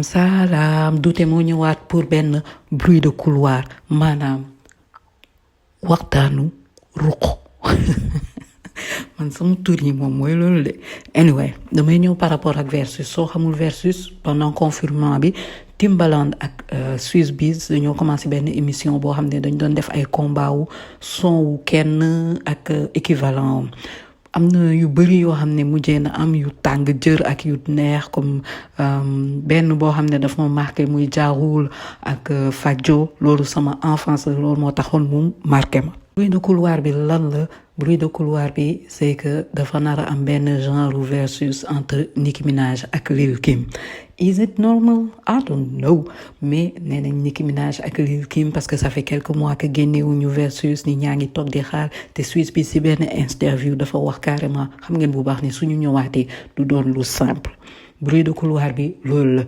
Salaam Douté moo ñëwaat pour benn bruit de couloir maanaam waxtaanu ruq man sama tur yi moom mooy loolu de anyway damay ñëw par rapport ak versus soo xamul versus pendant confinement bi Timbaland ak Swizz Beatz dañoo commencé benn émission boo xam ne dañ doon def ay combat wu son wu kenn ak équivalent am na yu bëri yoo xam ne mujjee na am yu tàng jër ak yu neex comme benn boo xam ne daf ma marqué muy jaarul ak Fadjo loolu sama enfance la loolu moo taxoon mu marqué ma. bruit de couloir bi lan la bruit de couloir bi c'est que dafa nar a am benn genre versus entre Nicki Minaj ak Lil Kim. Is it normal? I don't know mais nee nañ Nicki Minaj ak Lil Kim parce que ça fait quelques mois que génnewuñu versus ni ñaa ngi toog di xaar te Swizz bi si benn interview dafa wax carrément xam ngeen bu baax ne suñu ñëwaatee du doon lu simple bruit de couloir bi loolu la.